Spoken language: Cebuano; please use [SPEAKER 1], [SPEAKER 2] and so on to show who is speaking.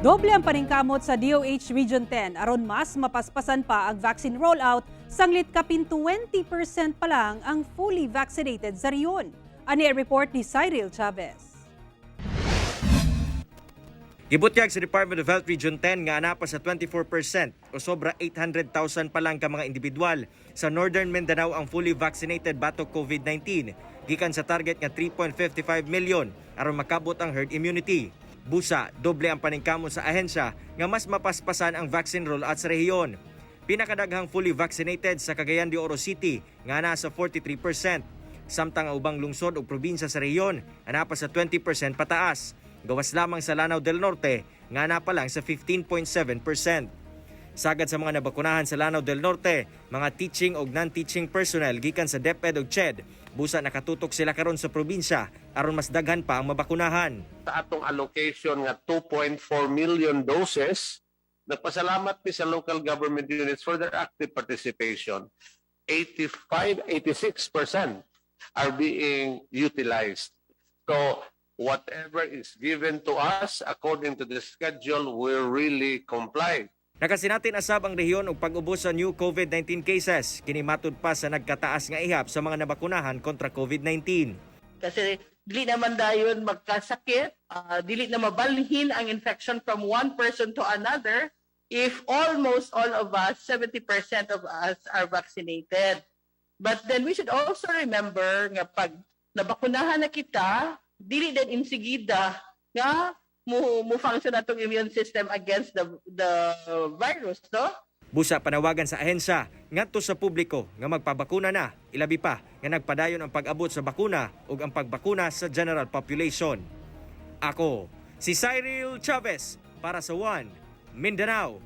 [SPEAKER 1] Doble ang paningkamot sa DOH Region 10 aron mas mapaspasan pa ang vaccine rollout, sanglit kapin 20% pa lang ang fully vaccinated sa rehiyon. Ani ang report ni Cyril Chavez.
[SPEAKER 2] Gibutyag sa Department of Health Region 10 nga ana pa sa 24% o sobra 800,000 pa lang ka mga individual sa Northern Mindanao ang fully vaccinated batok COVID-19 gikan sa target nga 3.55 million aron makabot ang herd immunity. Busa, doble ang paningkamot sa ahensya nga mas mapaspasan ang vaccine rollout sa rehiyon. Pinakadaghang fully vaccinated sa Cagayan de Oro City nga nasa 43%. Samtang ang ubang lungsod ug probinsya sa rehiyon ana pa sa 20% pataas. Gawas lamang sa Lanao del Norte nga naa pa lang sa 15.7%. Sagad sa mga nabakunahan sa Lanao del Norte, mga teaching ug non-teaching personnel gikan sa DepEd ug CHED, busa nakatutok sila karon sa probinsya aron mas daghan pa ang mabakunahan.
[SPEAKER 3] Sa atong allocation nga 2.4 million doses, nagpasalamat mi sa local government units for their active participation. 85, 86% are being utilized. So whatever is given to us according to the schedule, we really comply.
[SPEAKER 2] Nakasinati na sab ang rehiyon og pag-ubos sa new COVID-19 cases, kini matud pa sa nagkataas nga ihap sa mga nabakunahan kontra COVID-19.
[SPEAKER 4] Kasi dili naman dayon magkasakit, dili na mabalhin ang infection from one person to another if almost all of us, 70% of us, are vaccinated. But then we should also remember nga pag nabakunahan na kita, dili din insigida nga mo function atong immune system against the virus, no?
[SPEAKER 2] Busa panawagan sa ahensya ngadto sa publiko nga magpabakuna na, ilabi pa nga nagpadayon ang pag-abot sa bakuna ug ang pagbakuna sa general population. Ako si Cyril Chavez para sa One Mindanao.